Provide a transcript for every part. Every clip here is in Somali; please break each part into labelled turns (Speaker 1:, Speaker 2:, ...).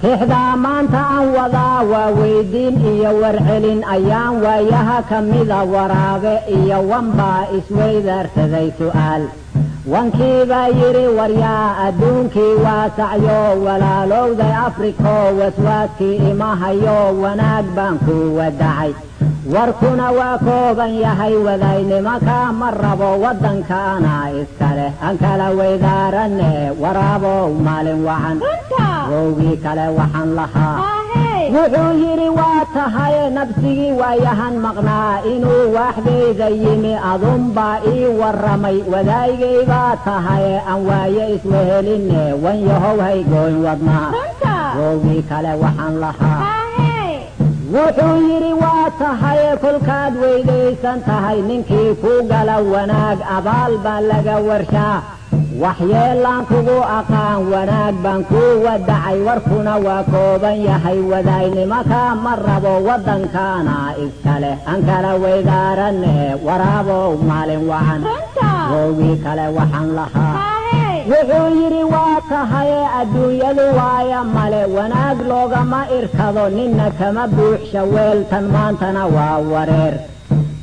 Speaker 1: Tixdaa maanta aan wadaa waa weydiin iyo warcelin ayaan waayaha ka mida. Waraabe iyo wanbaa isweydaarsaday su'aal. Wankii baa yidhi, waryaa, adduunkii waasacyo, walaalowday Afriko, waswaaskii ima hayo, wanaag baan ku wadacay, warkuna waa kooban yahay, wadaynimaka ma rabo, waddankaana iskale, aan kala weydaaranne, waraabow maalin wacan. Wowgii kale waxaan lahaa, wuxuu yidhi, waa tahay nabsigii waayahan maqnaa inuu waaxdayda yimi, adunbaa ii warramay, wadaygay baa tahay, aan waaye isweheline, wan yahow haygoyn wadnaha. Wowgii kale waxaan lahaa, wuxuu yidhi, waa tahay kolkaad weydaysan tahay, ninkii ku gala wanaag abaal baa laga warshaa, waxyeelaan kugu aqaan, wanaag baan ku wadacay, warkuna waa kooban yahay, wadaynimaka ma rabo, waddankaana iskale, aan kala weydaaranne, waraabow maalin wacan. Wowgii kale waxaan lahaa, wuxuu yidhi, waa tahay adduunyadu waaya male, wanaag loogama irkado, ninna kama buuxsha weeltan, maantana waa wareer,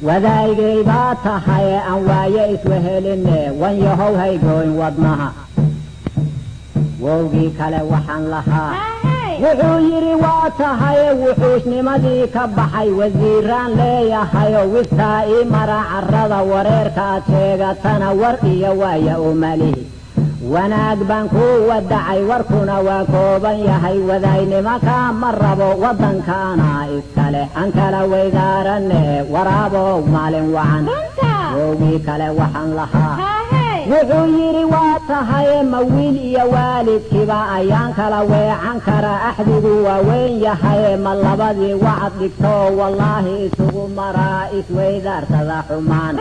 Speaker 1: wadaygay baa tahay, aan waaye isweheline, wan yahow haygoyn wadnaha. Wowgii kale waxaan lahaa, wuxuu yidhi, waa tahay wuxuusnimadii ka baxay, wasiiraan leeyahayo, wistaa ii mara carrada, wareerka aad sheegatana war iyo waaya umalihi, wanaag baan ku wadacay, warkuna waa kooban yahay, wadaynimaka ma rabo, waddankaana iskale, aan kala weydaaranne, waraabow maalin wacan. Wowgii kale waxaan lahaa, wuxuu yidhi, waa tahay ma wiil iyo waalidkiiba ayaan kala weecan kara, axdigu waa weyn yahay, ma labadii wacad dhigto wallaahi isugu maraa isweydaarsada xumaan.